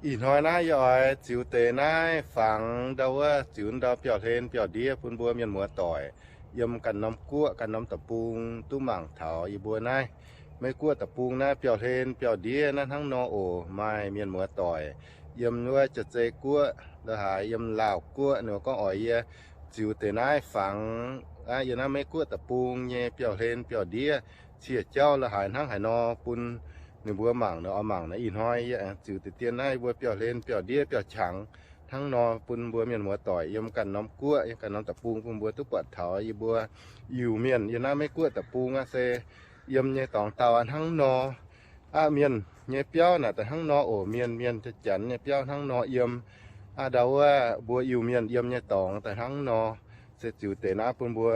Ih hnoi naaiv yie oix ziux deix naaiv fangx ndau wuov, ziux ndau biauv-hlen biauv-ndiev bun mbuo mienh muoz-doic yiem ganh norm guoqv ganh norm deic-bung duqv mangc taux yie mbuo naaiv Meiv Guoqv deic-bung naaiv biauv-hlen biauv-ndiev naaiv hnangv nor oc. Maaih mienh muoz-doic yiem wuov Jaav-Zei Guoqv la'haaix, yiem Laauh Guoqv, ninh gorngv oix yie ziux deix naaiv fangx aqv, yiem naaiv Meiv Guoqv deic-bung nyei biauv-hlen biauv-ndiev, cie jauv la'haaix hnangv haaix nor bun ninh mbuo mangc. Ninh oix mangc naaiv, ih hnoi yie aengx ziux deix dien naaiv mbuo biauv-hlen biauv-ndiev biauv-qangx hnangv nor bun mbuo mienh muoz-doic yiem ganh norm guoqv yiem ganh norm deic-bung bun mbuo duqv buatc taux yie mbuo Iu-Mienh yiem naaiv Meiv Guoqv deic-bung aqv. Se yiem nyei dorngx dauh hnangv nor aqv. Mienh nyei biauv naaic daaih hnangv nor oc. Mienh, mienh janx nyei biauv hnangv nor yiem aqv. Ndau wuov mbuo Iu-Mienh yiem nyei dorngx daaih hnangv nor. Se ziux deix naaiv bun mbuo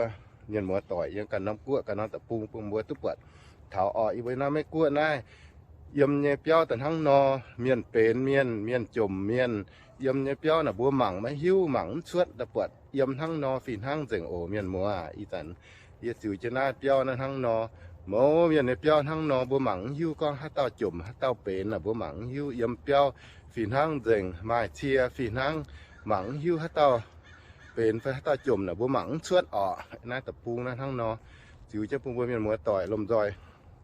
mienh muoz-doic yiem ganh norm guoqv ganh norm deic-bung bun mbuo duqv buatc taux oc. Yie mbuo naaiv Meiv Guoqv naaiv yiem nyei biauv daaih hnangv nor, mienh benx mienh, mienh jomc mienh. Yiem nyei biauv naaic mbuo mangc maiv hiuv, mangc mv cuotv, daaih buatc yiem hnangv nor fih hnangv nzengc oc mienh muoz. Ih zanc yie ziux jienv naaiv biauv naaiv hnangv nor, mouz mienh nyei biauv hnangv nor mbuo mangc mv hiuv gorngv haaix dauh jomc haaix dauh benx naaic, mbuo mangc mv hiuv. Yiem biauv fih hnangv nzengc, maaih cie fih hnangv, mangc mv hiuv haaix dauh benx fai haaix dauh jomc naaic, mbuo mangc mv cuotv oc. Naaiv deic-bung naaiv hnangv nor, ziux jienv bun mbuo mienh muoz-doic lomh nzoih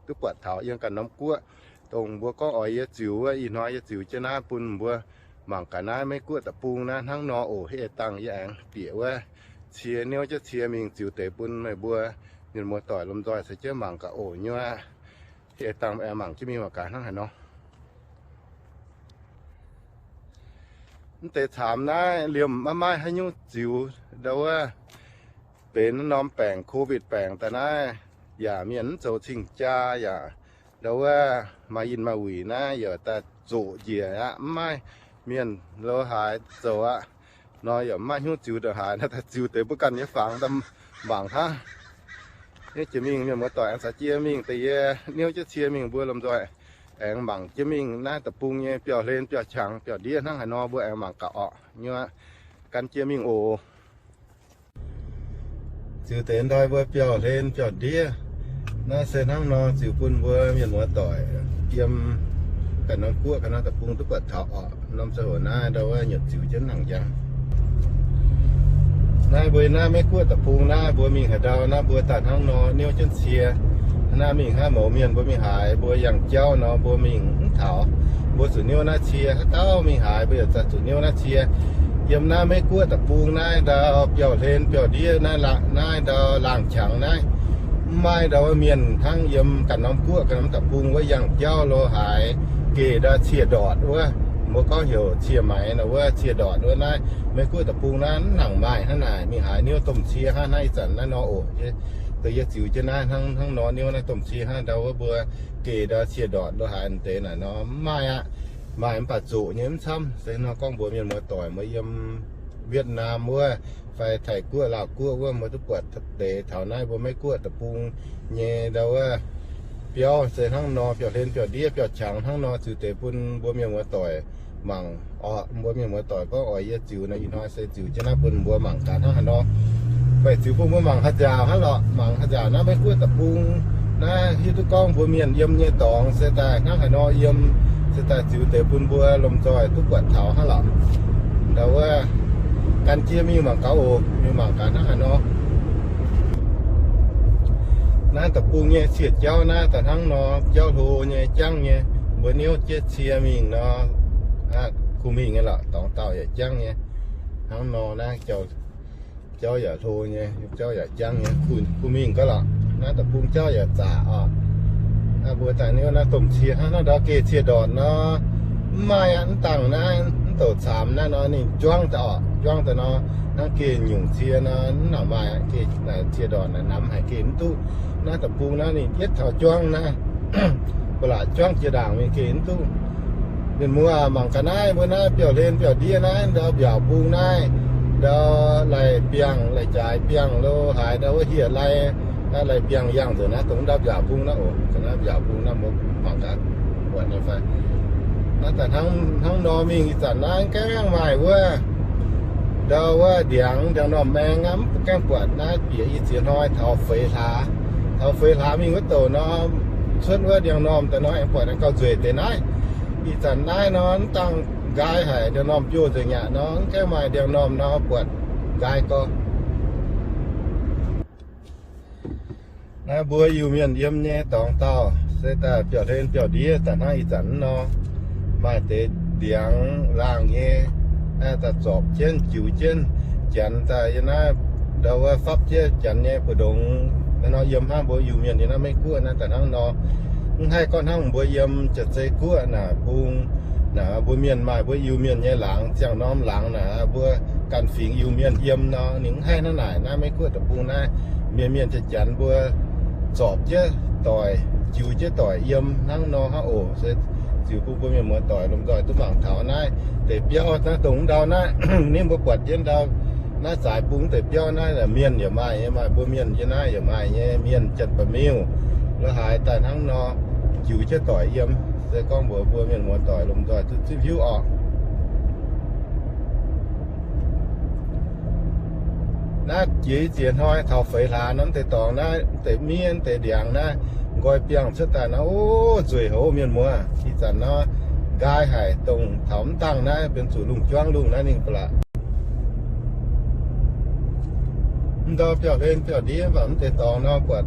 duqv buatc taux yiem ganh norm guoqv. Dongh mbuo gorngv oix yie ziux wuov, ih hnoi yie ziux jienv naaiv bun mbuo mangc gaax naaiv Meiv Guoqv deic-bung naaiv hnangv nor oc. Hitv eix dangh yie aengx bieqc wuov cie, niouv jienv cie mingh ziux deix bun meih mbuo mienh muoz-doic lomh nzoih caux jienv mangc gaax oc nyuoqv. Hitv eix dangh aengx mangc jienv mingh mangc gaax hnangv haaix nor. Mv deix caamx naaiv liemh maiv maaih haaix nyungc ziux, ndau wuov benx norm baengc Covid baengc daaih naaiv, yaac mienh mv zoux cing-jaa yaac, ndau wuov maaih in maaih wuic naaiv yaac daaih zoqc njiec aqv, mv maaih mienh lo haaix zoux aqv. Nor yaac mv maaih hnyouv ziux ndongc haaix, naaiv daaih ziux deix mbuo ganh nyei fangx daaih mangc hnangv. Niouv jiex mingh, mienh muoz-doic aengx caux jienv mingh, deix yie niouv jienv cie mingh, mbuo lomh nzoih aengx mangc jienv mingh naaiv deic-bung nyei biauv-hlen biauv-qangx biauv-ndiev hnangv haaix nor, mbuo aengx mangc gaax orqc. Nyuoqv gan jienv mingh oc. Ziux deix ndoi mbuo biauv-hlen biauv-ndiev naaiv se hnangv nor ziux bun mbuo mienh muoz-doic yiem ganh norm guoqv ganh norm deic-bung duqv buatc taux orqc. Norm ziangh hoc naaiv ndau wuov nyutc ziux jienv nangc njang. Naaiv mbuo naaiv Meiv Guoqv deic-bung naaiv mbuo mingh haaix ndau naaiv mbuo daaih hnangv nor niouv jienv cie. Naaiv mingh hnangv mouz mienh mbuo mingh haaix mbuo yangh jauv nor mbuo mingh mv taux. Mbuo zuqc niouv naaiv cie, haaix dauh mingh haaix mbuo yaac zuqc niouv naaiv cie. Yiem naaiv Meiv Guoqv deic-bung naaiv ndau biauv-hlen biauv-ndiev naaiv, naaiv ndau laangh qangx naaiv, mv maaih ndau wuov mienh hnangv yiem ganh norm guoqv ganh norm deic-bung wuov yangh jauv lo haaix geh ndau cie ndortc wuov. Mbuo gorngv heuc cie maix nor wuov cie ndortc wuov naaiv Meiv Guoqv deic-bung naaiv mv nangc maaih hnangv naaic. Mingh haaix niouv domh cie hnangv naaiv ih zanc naaiv nor oc. Dongh yie ziux jienv naaiv hnangv, hnangv nor niouv naaiv domh cie hnangv ndau wuov mbuo geh ndau cie ndortc lo haaix deix naaic nor mv maaih aqv. Maaih mv baac zoqc nyei mv camv. Se nor gorngv mbuox mienh muoz-doic mbuo yiem Vietnam wuov fai Taiv Guoqv, Laauv Guoqv wuov, mbuo duqv buatc deix taux naaiv mbuo Meiv Guoqv deic-bung nyei ndau wuov biauv se hnangv nor, biauv-hlen biauv-ndiev biauv-qangx hnangv nor, ziux deix bun mbuo mienh muoz-doic mangc orqc. Mbuo mienh muoz-doic gorngv oix yie ziux nor, ih hnoi se ziux jienv naaiv bun mbuo mangc gaax hnangv haaix nor. Baeqc ziux bun mbuo mangc haaix nziaauc hnangv lorqc, mangc haaix nziaauc naaiv Meiv Guoqv deic-bung naaiv, hiuv duqv gorngv mbuo mienh yiem nyei dorngx se daaih hnangv haaix nor yiem, se daaih ziux deix bun mbuo lomh nzoih duqv buatc taux hnangv lorqc. Ndau wuov gan jienv mingh mangc gaax oc, mingh mangc gaax hnangv haaix nor. Naaiv deic-bung nyei cie jauv naaiv daaih hnangv nor, jauv hlo nyei, jangv nyei. Mbuo niouv jienv cie mingh nor, kuh mingh nyei lorqc, dorngx dauh yaac jangv nyei. Hnangv nor naaiv jauv yaac hlo nyei, jauv yaac jangv nyei, kuh mingh gaax lorqc. Naaiv deic-bung jauv yaac zaqc oc. Mbuo daaih niouv naaiv domh cie hnangv naaiv ndau geh cie ndortc nor, mv maaih aqv. Mv dangh naaiv mv douc caamx naaiv nor ninh juangv daaih oc, juangv daaih nor, hnangv geh nyungc cie nor mv nangc maaih aqv. Geh cie ndortc naaic namx haic geh mv duqv. Naaiv deic-bung naaiv ninh yietv taux juangv naaiv, ba'laqc juangv jiex ndaangc mingh geh mv duqv. Mienh muoz mangc gaax naaiv, mbuo naaiv biauv-hlen biauv-ndiev naaiv, ndau mbiaauc bung naaiv, ndau lai-biangh lai-jaaix biangh lo haaix ndau wuov hieh lai, lai-biangh yangh nzengc naaiv dongh ndau mbiaauc bung naaiv oc. Ga'naaiv mbiaauc bung naaiv mbuo mangc gaax buatc nyei fai. Naaiv daaih hnangv nor mingh ih zanc naaiv gaengh maaih wuov ndau wuov ndiangx, ndiangx-normh maeng aqv. Mv gaengh buatc naaiv bieqc i ziex hnoi taux feix hlaax, taux feix hlaax mingh wuov douc nor, cuotv wuov ndiangx-normh daaih nor aengx buatc aengx gauh nzueic deix naaiv. Ih zanc naaiv nor mv dangh Nqaai haic, ndiangx-normh biouv nzengc aqv nor, mv gaengh maaih ndiangx-normh nor buatc nqaai gorx. Naaiv mbuo Iu-Mienh yiem nyei dorngx dauh se daaih biauv-hlen biauv-ndiev daaih hnangv ih zanc nor, maaih deix ndiangx laangh nyei, daaih zorpc jienv, jiux jienv, janx daaih yiem naaiv ndau wuov fapv jienv janx nyei mbu'ndongx. Naaiv nor yiem hnangv mbuo Iu-Mienh yiem naaiv Meiv Guoqv naaiv daaih hnangv nor. Mv haih gorngv hnangv mbuo yiem Jaav-Zei Guoqv naaic bung, naaic mbuo mienh maaih mbuo Iu-Mienh nyei laangz, ziangh norm laangz naaic mbuo ganh fingx Iu-Mienh yiem nor, ninh mv haih hnangv naaic. Naaiv Meiv Guoqv deic-bung naaiv, mienh mienh jiex janx mbuo zorpc jienv doic, jiux jienv doic yiem hnangv nor hnangv oc. Se ziux bun mbuo mienh muoz-doic lomh nzoih duqv mangc taux naaiv deix biauv naaiv dongh ndau naaiv, ninh mbuo buatc jienv ndau naaiv zaaix bung deix biauv naaiv, mienh yaac maaih nyei, maaih mbuo mienh yiem naaiv yaac maaih nyei, mienh janx-ba'miuh lo haaix daaih hnangv nor jiux jienv doic yiem. Se gorngv mbuox mbuo mienh muoz-doic lomh nzoih duqv zipv hiuv orqc. Naaiv jiex ziex hnoi taux feix hlaax norm deix dorngx naaiv, deix miev deix ndiangx naaiv, nqoi biangh cuotv daaih nor, o, nzueic haic mienh muoz. Ih zanc nor nqaai haic, dongh taux mv dangh naaiv benx zuqc lungh juangv lungh naaiv ninh ba'laqc. Ndau biauv-hlen biauv-ndiev mv baac mv deix dorngx nor buatc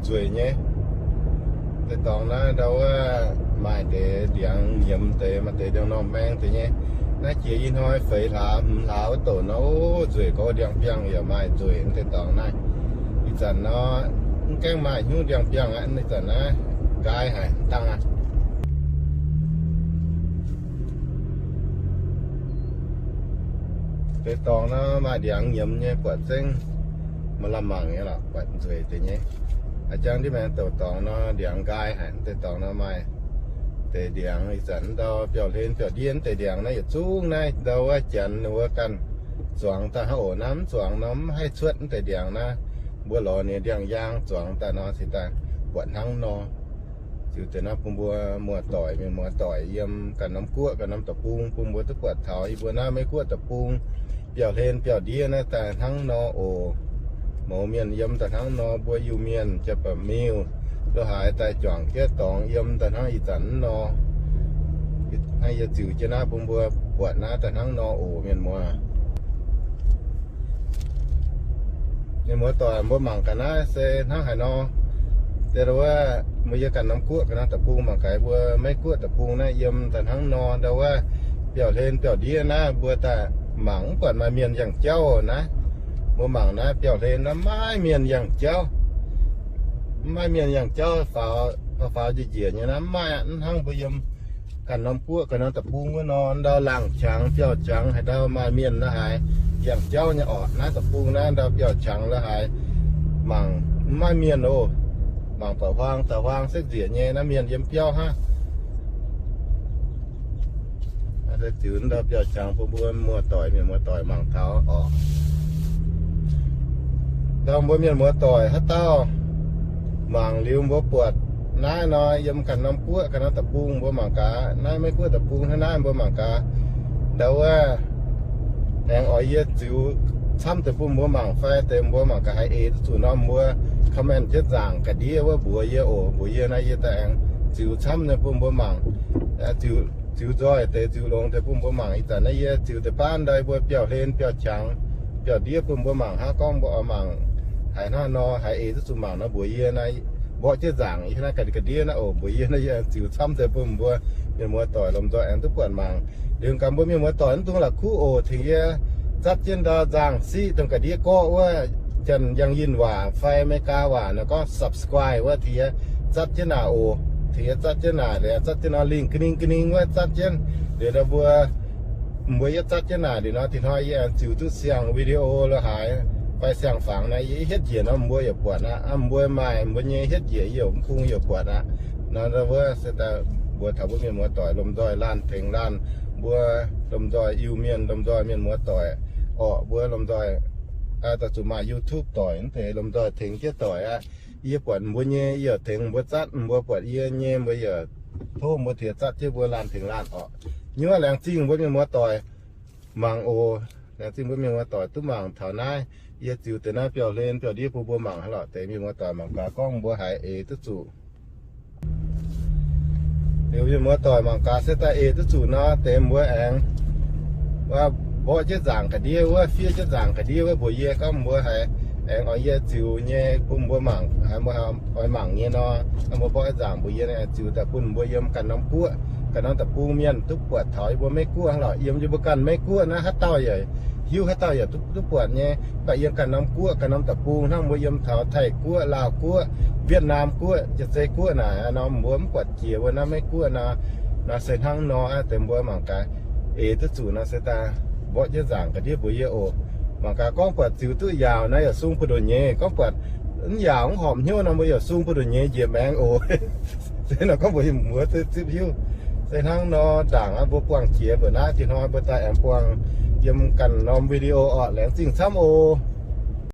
nzueic nyei. Deix dorngx naaiv ndau wuov maaih deix ndiangx nyiemz deix, maaih deix ndiangx-normh maeng deix nyei. Naaiv jiex ih hnoi feix hlaax hmz hlaax wuov douc nor, o, nzueic gorx, ndiangx-biangh yaac maaih nzueic deix dorngx naaiv. Ih zanc nor mv gaengh maaih hnyouv ndiangx-biangh aqv. Ih zanc naaiv nqaai haic dangh aqv. Deix dorngx nor maaih ndiangx nyiemz nyei buatc zengv, maaih lamh mangc nyei lorqc, buatc nzueic deix nyei. A'jang ndiev maengx douc dorngx nor ndiangx nqaai haic. Deix dorngx nor maaih deix ndiangx ih zanc ndau biauv-hlen biauv-ndiev deix ndiangx naaiv yietc zungv naaiv ndau wuov janx ninh mbuo ganh zuangx daaih hnangv oc. Naaiv mv zuangx nor mv haih cuotv deix ndiangx naaiv. Mbuo lorz ninh ndiangx-yaang zuangx daaih nor cingx daaih buatc hnangv nor. Ziux deix naaiv bun mbuo muoz-doic, mienh muoz-doic yiem ganh norm guoqv ganh norm deic-bung bun mbuo duqv buatc taux yie mbuo naaiv Meiv Guoqv deic-bung biauv-hlen biauv-ndiev naaiv daaih hnangv nor oc. Mouz mienh yiem daaih hnangv nor, mbuo Iu-Mienh, Jaav-Baac Miuh, lo haaix daaih juangc jienv dorngx yiem daaih hnangv ih zanc nor. Hnangv yie ziux jienv naaiv bun mbuo buatc naaiv daaih hnangv nor oc mienh muoz. Mienh muoz-doic, mbuo mangc gaax naaiv se hnangv haaix nor. Deix wuov, mbuo yiem ganh norm guoqv ganh norm deic-bung mangc gaax, mbuo Meiv Guoqv deic-bung naaiv yiem daaih hnangv nor, ndau wuov biauv-hlen biauv-ndiev naaiv mbuo daaih mangc mv buatc maaih mienh yangh jauv naaiv. Mbuo mangc naaiv biauv-hlen naaiv maiv maaih mienh yangh jauv. Mv maaih mienh yangh jauv faaux, faaux njiec njiec nyei naaiv mv maaih aqv. Mv hnangv mbuo yiem ganh norm guoqv ganh norm deic-bung wuov nor, ndau laangh qangx biauv qangx haaix ndau maaih mienh lo haaix yangh jauv nyei orqc. Naaiv deic-bung naaiv ndau biauv qangx lo haaix mangc mv maaih mienh oc. Mangc da'huaang da'huaang setv nzieqc nyei naaiv mienh yiem biauv hnangv. Ziux ndau biauv qangx bun mbuo muoz-doic, mienh muoz-doic mangc taux orqc. Ndau mbuo mienh muoz-doic haaix dauh mangc liuz mbuo buatc naaiv nor, yiem ganh norm guoqv ganh norm deic-bung mbuo mangc gaax, naaiv Meiv Guoqv deic-bung hnangv naaiv mbuo mangc gaax. Ndau wuov aengx oix yie ziux camv deix bun mbuo mangc fai deix mbuo mangc gaax haih eix duqv zuqc nor, mbuo comment jienv nzaangc ga'ndiev wuov mbuox yie oc. Mbuox yie naaiv yie daaih aengx ziux camv nyei bun mbuo mangc. Ziux nzoih deix ziux longx deix bun mbuo mangc. Ih zanc naaiv yie ziux deix baav ndau mbuo biauv-hlen biauv-qangx biauv-ndiev bun mbuo mangc hnangv. Gorngv mbuo oix mangc haaix hnangv nor, haih eix duqv zuqc mangc nor, mbuox yie naaiv, mborqv jienv nzaangc yie naaiv ga'ndiev naaiv oc. Mbuox yie naaiv yie ziux camv deix bun mbuo mienh muoz-doic lomh nzoih aengx duqv buatc mangc. Liuz gaax mbuo mienh muoz-doic mv dungx la'kuqv oc. Tengx yie zatv jienv ndau nzaangc siqv dongh ga'ndiev gorqv wuov, janx-yangh yinh waac fai America waac nor gorngv subscribe wuov, tengx yie zatv jienv naaic oc. Tengx yie zatv jienv naaic, zatv jienv nor lingh ga'ning ga'ning wuov zatv jienv. Liuz ndau mbuo, mbuo yietv zatv jienv naaic liuz nor, dingc hnoi yie aengx ziux duqv siang-video lo haaix fai siang-fangx naaiv, yie hietv njiec nor mbuo yaac buatc aqv. Mbuo maaih mbuo nyei hietv njiec yie yaac mv bung yaac buatc aqv. Nor ndau wuov se daaih mbuox taux mbuo mienh muoz-doic lomh nzoih laanh tengx laanh mbuo, lomh nzoih Iu-Mienh, lomh nzoih mienh muoz-doic orqc. Mbuo lomh nzoih daaih zuqc maaih YouTube doic naaiv deix, lomh nzoih tengx jienv doic aqv. Yie buatc mbuo nyei yie yaac tengx mbuo zatv, mbuo buatc yie nyei mbuo yaac tov mbuo tengx zatv jienv mbuo laanh tengx laanh orqc. Nyuoz laengz zingh mbuo mienh muoz-doic mangc oc. Laengz zingh mbuo mienh muoz-doic duqv mangc taux naaiv. Yie ziux deix naaiv biauv-hlen biauv-ndiev bun mbuo mangc hnangv lorqc. Deix mienh muoz-doic mangc gaax gorngv mbuo haiz eix duqv zuqc. Liuz mienh muoz-doic mangc gaax se daaih eix duqv zuqc nor, deix mbuo aengx mborqv jienv nzaangc ga'ndiev wuov, fiev jienv nzaangc ga'ndiev wuov mbuox yie gorngv mbuo haiz aengx oix yie ziux nyei bun mbuo mangc, haiz mbuo oix mangc nyei nor, mbuo mborqv nzaangc mbuox yie, ziux daaih bun mbuo yiem ganh norm guoqv, ganh norm deic-bung mienh duqv buatc taux yie mbuo Meiv Guoqv hnangv lorqc. Yiem yie mbuo ganh Meiv Guoqv naaiv haaix dauh yaac hiuv, haaix dauh yaac duqv buatc nyei. Mv baac yiem ganh norm guoqv, ganh norm deic-bung hnangv, mbuo yiem taux Taiv Guoqv, Laauh Guoqv, Wietv Naam Guoqv, Jaa-Zei Guoqv naaic nor, mbuo mv buatc jiex mbuo naaiv Meiv Guoqv nor. Nor se hnangv nor, deix mbuo mangc gaax, eix duqv zuqc nor se daaih mborqv jienv nzaangc ga'ndiev mbuox yie oc. Mangc gaax gorngv buatc ziux duqv yaauc naaiv yaac sung buoz-ndoqv nyei, gorngv buatc mv yaauc mv horpc hnyouv nor, mbuo yaac sung buoz-ndoqv nyei njiec maengx oc. Se nor gorngv mbuox mienh muoz zipv hiuv. Se hnangv nor, ndaangc mbuo buangh jiex mbuo naaiv, ih hnoi mbuo daaih aengx buangh yiem ganh norm video orqc. Laengz zingh camv oc.